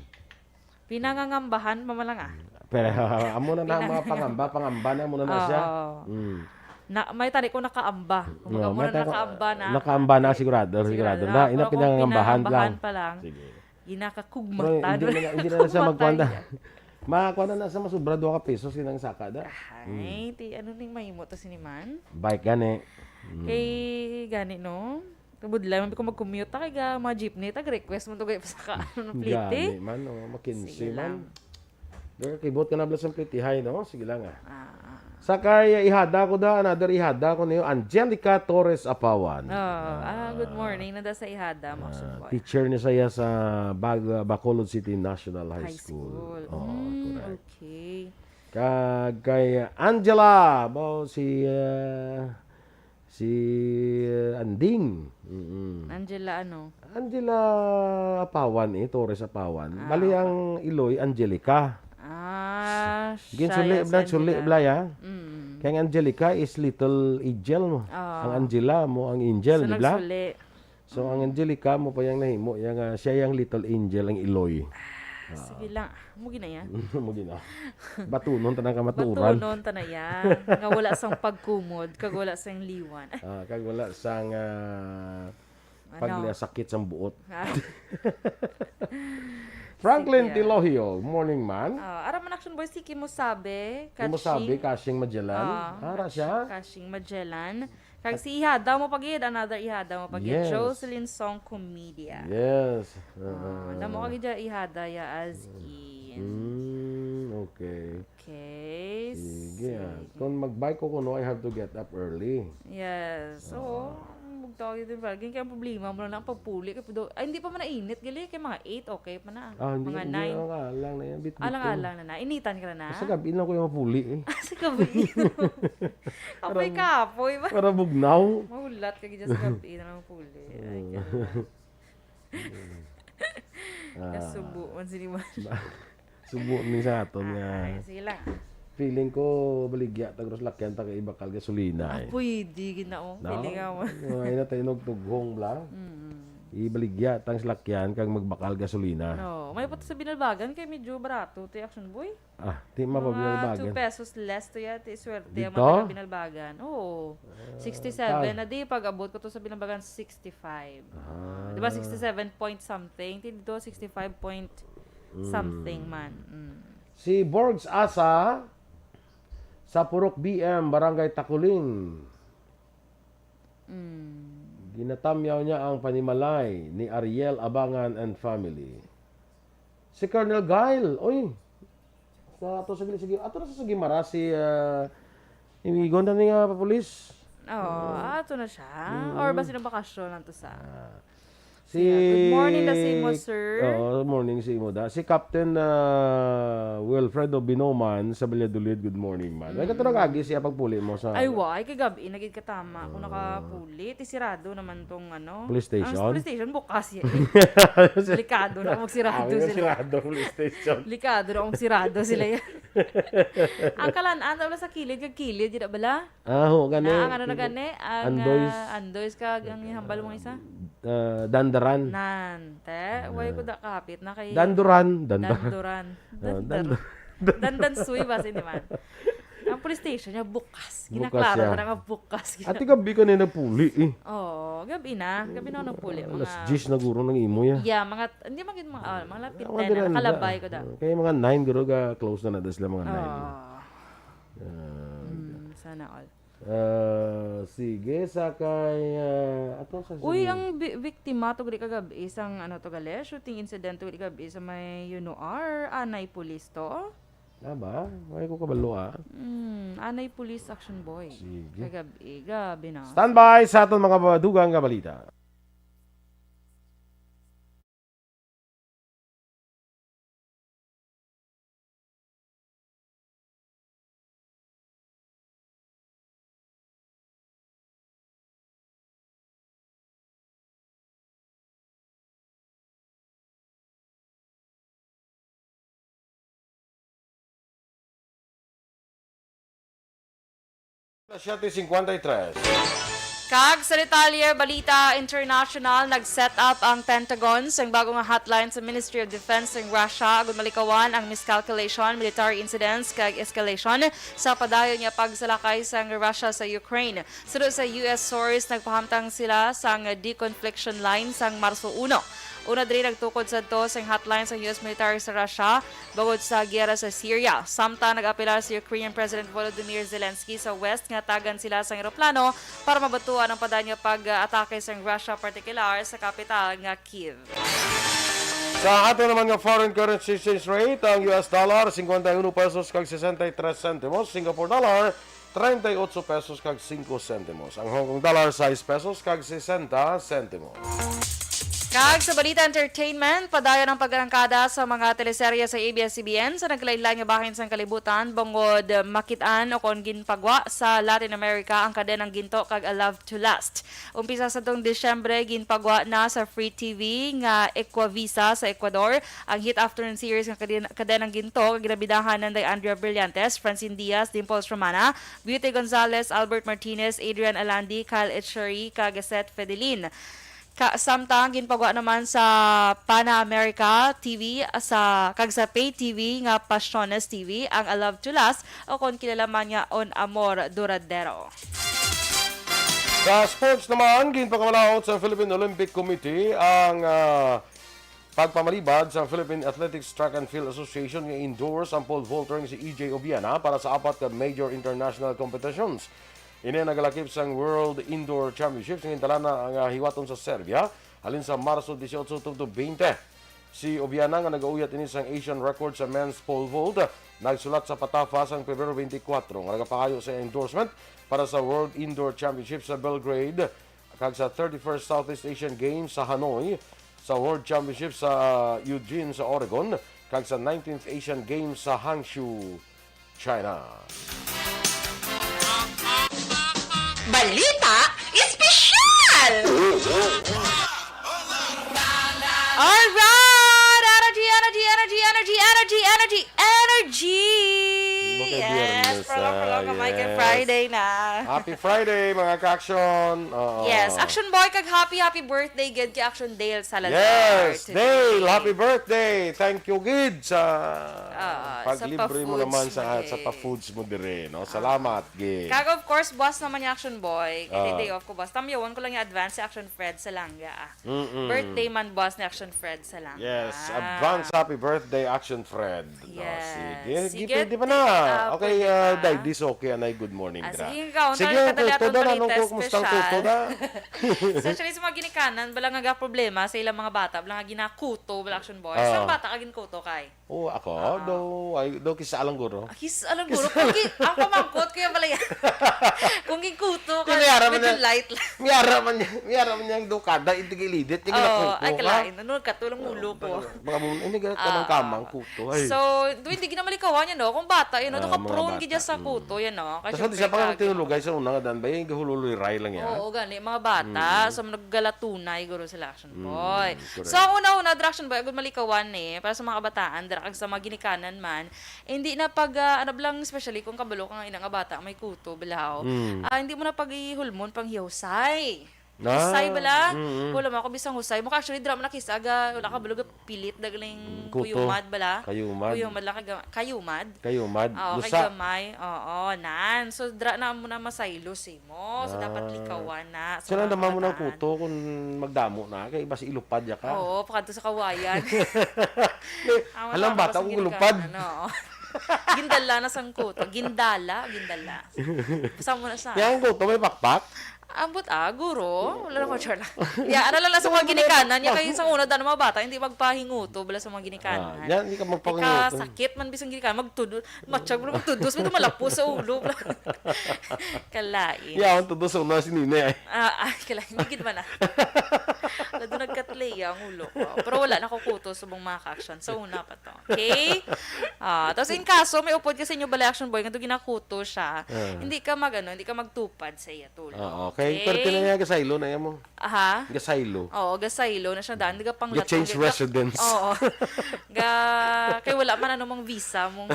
Pinangangambahan pa man lang, ah. Pero, amo na na ang mga Pinang- pangamba, pangamba na muna na siya. Oo. Hmm. Na, may tani ko nakaamba. Kumbaga, No, muna may tani ko, nakaamba na. Nakaamba na, sigurado, Sigurado sigurado na. na. Ina, Pero kung pinangangambahan pinangangambahan lang. pa lang, Sige. Ginakakugmatan. Pero hindi na, hindi na siya Kugmatan magkwanta. niya. Makuha na na sa masubra, dua ka pesos, yun ang saka da. Ay, Hmm. ti, ano ning mahimo to sini man? Bike gani. Hmm. Kay gani, no? Kabudlay man ko mag-commute, ta kay ga, mga jeepney, tag request mo to, gay, pasaka, ano, plete. Gani man, oh, makinsi Sige man. lang. Dahil kibot ka na bala sa plete, hay, no? Sige lang, ah. Ah, ah. Sa kay ihada ko da, another ihada ko niyo, Angelica Torres Apawan. Oh, ah, good Ah, morning. Nada sa ihada mo, ah, Sir Boy. Teacher niya saya sa Bag-, Bacolod City National High High School. School. Oo, Mm, correct. Okay. Kag kay Angela, mo si, ah, si, ah, Anding. Mm-mm. Angela ano? Angela Apawan, eh, Torres Apawan. Ah, Bali okay. ang Iloy, Angelica. Ah, Gin siya, suli, yes, bla, suli, Angela. bla, ya. Mm. Kay ang Angelica is little angel mo. Ah. Ang Angela mo ang angel, So, di bla? nagsuli. So, ang Mm. Angelica mo pa yang nahimo, yang, ah, siya yang little angel, ang Iloy. Ah, Ah. sige lang. Mo gina yan. Mo gina. Batunon ta na kamaturan. Batunon ta na yan. Nga wala sang pagkumod, kag wala sang liwan. Ah, kag wala sang, ah, Ano? Paglia sakit sang buot. Ah. Franklin Sige. Tilogio, morning man. Ah, ara man, Action Boy, si Kimosabe, Kimosabe, Kashing. Kashing Magellan. Ah, Ara siya? Kashing Magellan. Kag At si ihada mo pagid, another ihada mo pagid. Yes. Jocelyn Song Comedia. Yes. Ah, Ah. damo kagid dya ihada ya as in. Mm, okay. Okay, Sige, ah. sige. Kung mag-bike ko kuno, I have to get up early. Yes. Oo. Ah. Bugtaw yun, Valgin. Kaya ang problema mo lang na ang pagpuli. Kaya pudo, ay, hindi pa man nainit, gali. Kaya mga eight, okay pa na. Ah, hindi, Mga hindi, nine. alang-alang na yan. Bit-bit ko. Alang-alang na na. Initan ka na na? Sa gabi lang ko yung mapuli, eh. Ah, sa gabi. Apoy Parang, ka, apoy ba? parang bugnaw. Mahulat ka gid sa gabi na lang puli. Ay, Oo. kaya. Ah. Kasubo man sini man. Subo ni sa aton nga. Ay, sige lang. Feeling ko, baligya, tagros lakyan, ta kay ibakal gasolina, Ah, eh. pwede, gid na, oh. No? Feeling ako. Mga ina tayo nagtughong, bla. Mm. Ibaligya, tang salakyan, kag magbakal gasolina. No, may pa to sa Binalbagan, kay medyo barato, ti Action Boy. Ah, ti Mga mapabinalbagan. two pesos less to ya, ti swerte, ang Dito? mga taga Binalbagan. Oo. Ah, Sixty-seven ta- na di, pag abot ko to sa Binalbagan, sixty-five. Ah. Di ba, sixty-seven point something? Ti dito, sixty-five point Mm. something man. Mm. Si Borgs Asa, sa Purok B M, Barangay Takuling. Mm. Ginatamyaw niya ang panimalay ni Ariel Abangan and family. Si Colonel Guile, oy. Sa ato sa gili-, sige, ato na sa Guimara si, ah, imigon na ni nga papulis. Oo, Oo. ato na siya. Mm. Or basi nabakasyon lang to sa Ah. Si Yeah, good morning na sa imo, sir. Oo, morning sa imo, da. Si Captain, ah, Wilfredo Binoman sa Valladolid, good morning, man. May Mm. katurang agi siya pagpuli mo sa Ay, wa. Ay, kagabi, nagid katama. Kung Ah. nakapuli, ti sirado naman tong, ano, Police ang station? police station, bukas yan. Delikado na kung magsirado Ang sila. sirado, police station. Delikado na kung magsirado sila yan. Ang kalan-an, wala sa kilid, kag kilid, di na bala? Ah, ho, gani. Na, ang ano na gani, ang, Andoy's. ah, Andoy's kag ang ihambal mo isa? Ah, Dandaran. Nan, te, Ah. way ko da kapit na kay Danduran, Dandaran. Danduran. Ah, Dandar-, Dandu-, Dandansuy ba, sini man? Ang police station niya bukas. Bukas Ginaklaro siya. na nga bukas. Ate, gabi ka na nagpuli, eh. Oo, gabi na. Gabi na ako nagpuli. Alas Mga diyes na guro ng imo, ya. Yeah, mga, hindi, mga, mga, ah, mga lapit Mga ten na, dira na nakalabay da. ko da. Kaya mga nine, guro, ga-close na na, da sila mga nine. Oo. Ah. Mm, sana all. Ah, sige, sa kay, ah, ato sa Uy, sige. ang bi-, biktima to gali kagabi, isang ano to gali, shooting incident to gali kagabi sa may Yunuar, anay pulis to. Ah, ba? May ko kabalo, ah. Mm, anay pulis, Action Boy. Sige. Kagabi, gabi na. Standby sa aton mga dugang nga balita. Alas siyete cincuenta y tres. Kag sa detalye, balita international, nag-set up ang Pentagon sang bago nga hotline sa Ministry of Defense sang Russia agud malikawan ang miscalculation, military incidents, kag escalation sa padayon nga pagsalakay sang Russia sa Ukraine. Suno sa U S source, nagpahamtang sila sang deconfliction line sang Marso uno. Una diri nagtukod sadto sang hotline sang U S military sa Russia bangod sa giyera sa Syria. Samtang nag-apelar si Ukrainian President Volodymyr Zelensky sa West nga tagan sila sang eroplano para mabatuan ang padayon nga pag-atake sang Russia, partikular sa kapital nga Kyiv. Sa ato naman nga foreign currency exchange rate, ang U S dollar, cincuenta y uno pesos kag sesenta y tres centimos, Singapore dollar, treinta y ocho pesos kag cinco centimos, ang Hong Kong dollar, sais pesos kag sesenta centimos. Kag sa balita entertainment, padayon ang pag-arangkada sa mga teleserye sa A B S C B N sa nagkalain-lain nga bahin sang kalibutan bangod makit-an o kon ginpagwa sa Latin America ang kadenang Ginto kag A Love to Last. Umpisa sa tong Disyembre, ginpagwa na sa Free T V nga Ecuavisa sa Ecuador ang hit afternoon series nga kaden-, kadenang Ginto, nga ginabidahan nanday Andrea Brillantes, Francine Diaz, Dimples Romana, Beauty Gonzalez, Albert Martinez, Adrian Alandi, Kyle Etchery, kag Seth Fedelin. Ka-, samtang ginpagwa naman sa Pana America T V sa, kag sa Pay T V nga Pasiones T V ang A Love to Last, o kon kilala man nga Un Amor Duradero. Sa sports naman, ginpakamalaot sa Philippine Olympic Committee ang, ah, pagpamalibad sa Philippine Athletics Track and Field Association nga endorse ang pole vaulter nga si E J Obiana para sa apat ka major international competitions. Ini ang nagalakip sang World Indoor Championships nga gintalana nga hiwaton sa Serbia halin sa Marso dieciocho tubtob twenty. Si Obiana nga nagauyat ini sang Asian record sa men's pole vault, nagsulat sa Patafa sang Pebrero twenty-four nga nagapangayo sa endorsement para sa World Indoor Championship sa Belgrade, kag sa thirty-first Southeast Asian Games sa Hanoi, sa World Championship sa Eugene sa Oregon, kag sa nineteenth Asian Games sa Hangzhou, China. Balita Espesyal! Alright! Energy, energy, energy, energy, energy, energy, energy! Yes! Makabiyernes, program, program, ah, kamay kay yes. Friday na. Happy Friday, mga ka-action! Oo. Yes, Action Boy, kag happy, happy birthday gid kay Action Dale Salazar Yes, today. Dale, happy birthday! Thank you gid sa Ah, sa paglibre mo pa-foods naman mo sa, sa diri. Pa-foods mo dire, no? Ah. Salamat gid. Kag of course, buwas naman yung Action Boy. Kay Ah. Day off ko, buwas. Tamyawan ko lang yung advance si Action Fred sa langga, ah. Mm-mm. Birthday man buwas ni Action Fred sa langga. Yes, advance happy birthday, Action Fred. No, Yes. sige. Sige, Sige, pwede pa ti-, na. ah, Okay, pwede ah, pa. Day, this okay, anay, good morning, Ah, dra. sige, ikaw, Sige, ang kadali kuto atong da, balita anong ku-, kumusta ang espesyal. Kuto da? Especially sa mga ginikanan, bala nga problema sa ilang mga bata, bala nga ginakuto, bala Action Boy. Ah. Sa bata ka ginkuto kay? Oh, ako? Ah. Do, ay, do, kisa lang guro. Ah, kis-, alam Kis- guro, kung ki-, ang pamangkot ko yung pala yan. Kung ginkuto ka, Yung may araw man medyo niya, light lang. may araw man niya, may araw man niyang do kada, yung tigilidit, yung Oo, ginakuto ay, ka. Kalain. Ano, nagkatulang ulo ko. Baka, baka mo, hindi ganun Ah. kamang-kamang kuto, ay. So, do, hindi ginamalikawan yan, no? Kung bata, yun, no? Ah, mga Nakaprone bata. Gid siya sa Mm. kuto, yan, no? Kasi Tas hindi syempre, siya pang kag tinulugay sa una nga dan ba, yung gahululoy-ray lang yan. Oo, gani, mga bata. Mm. So, naggalatunay, guro sila. Action Mm, Boy. Correct. So, ang una-una, dira Action Boy, agud malikawan ni, para sa mga kabataan, dira kag sa mga ginikanan man, hindi na pag, ah, ano lang, especially kung kabalo ka nga ina nga bata, may kuto, balaw. Mm. Ah, hindi mo na pag-ihulmon pang hiyusay. Ah, Husay bala? Mm, mm. Wala mo ako bisang husay. Mo ka actually, dira mo nakisag, ah, wala ka balo, pilit, dagaling Mm, kuto. Kuyumad bala? Kayumad. Kuyumad lang, kay ga-, kayumad? Kayumad. Oo, kay Lusa. Gamay. Oo, nan. So, dira na mo na masaylo si mo. So, dapat Ah. likawan na sa Sila mga naman mo ng kabataan. Kuto kung magdamo na, kay basi ilupad ya ka. Oo, pakadto sa kawayan. Amo Alam, na, bata basta ko ginikanan, lupad. Ano? Gindala na sang kuto. Gindala, gindala. Basta mo na sa Yang kuto may pakpak? Ambot, ah, guro. Wala na ko, char lang. Ya, ano lang na sa mga Ano may ginikanan, ya, pakpak? Kayo sa una, daan mga bata, hindi magpahinguto, bala sa mga ginikanan. Ah, yan, hindi ka magpahinguto. Ika, sakit man, bisang ginikanan, magtudo, Matsyag mo naman tudos, may malapos sa ulo. Kalain. Yaon tudos sa una si Nina, eh. Ah, ay, kalain. Hindi gid man, ah. Lado nagkatleya ang ulo ko. Pero wala, nakukutos sa mga action. Sa una pa to. Okay? Ah, tapos in kaso, may upod ka sa inyo balay action boy, nga doon ginakuto siya, Ah. hindi ka mag, ano, hindi ka magtupad sa iya tulo. Ah, okay. Okay? Pero tinaya ka sa ilo na yan mo. Aha. Gasaylo. Oo, gasaylo na siya daan. Di ka pang Ga-change latong, ga-, residence. Oo. Ga-, kay wala man ano mang visa mong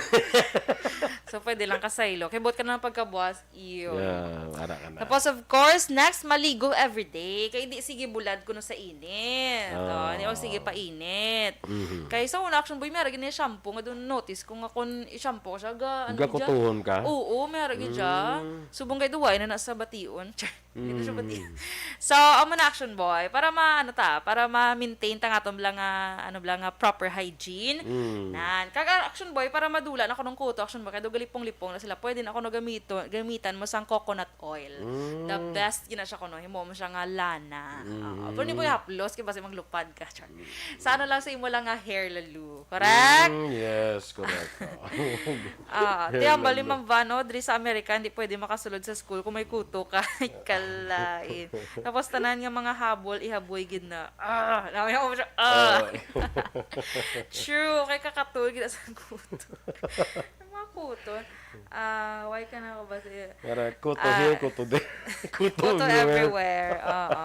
So, pwede lang kasaylo. Kay buot ka na lang pagkabuas, iyo. Yeah, ara ka na. Tapos, of course, next, maligo everyday. Kay di sige bulad kuno sa init. Oh. Oh, di ako sige pa init. Mhm. Kay sa una, Action Boy, may arag ni shampoo nga doon notice ko nga kung i-shampoo siya, ga, ano Ga siya? kutuhon ka? Oo, may arag siya. Mm. Subong kay duway na na sa bation. Char. Dito siya pati. Mm. So, amo na, Action Boy, para ma-, ano ta, para ma-maintain ta nga atong bala nga, ano bala nga, proper hygiene. Mm. Nan, kag, ah, Action Boy, para madula na kunong kuto, Action Boy, kay daw galipong-lipong na sila, pwede na kuno gamito, gamitan mo sang coconut oil. Mm. The best gina siya kuno, himo mo siya nga lana. Mm. Oo. Pero di mo ihaplos, kay basi maglupad ka. Char. Mm. Sa ano lang, sa imo lang nga hair, lalu. Correct? Mm, yes, correct. Ah, Hair tiyambal ni lalo. Ma'am Van, oh, diri sa Amerika, hindi pwede makasulod sa school kung may kuto ka. Kalain. Tapos tanan nga mga habol, ihaboy gid na. Ah, namin ako siya. Ah. Ah. True, kay kakatol gid sa kuto. Ang mga kuto. Ah, why ka na ako ba siya? Para kuto Ah. here, kuto there. Kuto Kuto everywhere. everywhere. Oo.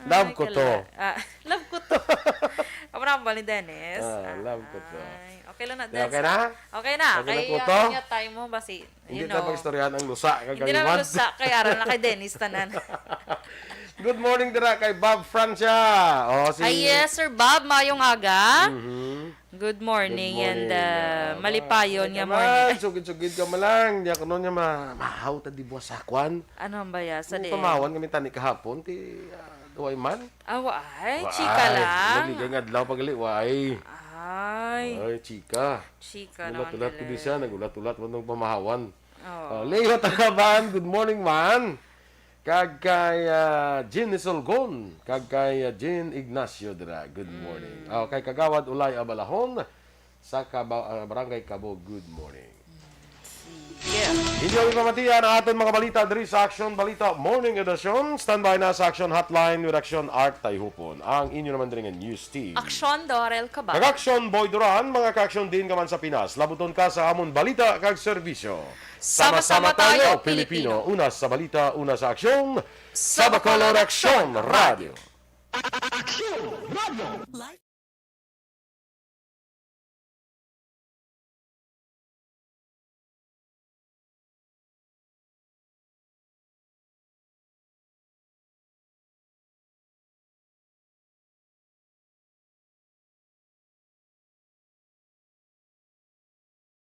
Love Ay, kuto. kala-, ah, love kuto. Amo na ang bali, Dennis. Ah, love kuto. Ay, okay lang na, Di, okay Dennis. na? Okay na. Okay na, Kay, kuto? ah, kanya time mo, basi, Hindi you na know. mag-istoryahan ang lusa, Hindi na kagaliwan. lusa, kay aral na kay Dennis tanan. Good morning dira kay Bob Francia. Oh, si Ay, yes, Sir Bob, mayong aga. Mhm. Good morning Good and, morning, uh, uh, malipayon nga naman. morning. Sugid-sugid ka man lang. Di ako nun nga ma-, mahaw ta di buwas sa kwan. Ano ang baya sa Ang di? pamawan kami tani kahapon, ti, ah, duway man. Ah, wa-, ay, Wa-, chika ay, lang. Naliga nga adlaw pagali, wa-, ay. Ay. Ay, chika. Chika naman Ulat-ulat ko di gali. siya, nag-ulat-ulat man tong pamahawan. Oo. Oh, Leo Talaban, good morning, man. Kag kay, ah, Jean Isolgon, kag kay, ah, Jean Ignacio dira, good Mm. morning. Oh, kay Kagawad Ulay Abalahon, sa Kaba-, ah, Barangay Cabo, good morning. Sige. Inyo ipamatian ang aton mga balita diri sa Action Balita Morning Edition. Standby na sa Action Hotline with Action Art Tayhupon. Ang inyo naman diri nga news team. Action Dorel Cabal. Kag Action Boy Duran, mga ka-action din ka man sa Pinas. Labuton ka sa amon balita kag serbisyo. Sama-sama tayo, Pilipino. Una sa balita, una sa aksyon. Sa Bacolod Action Radio. Action Radio.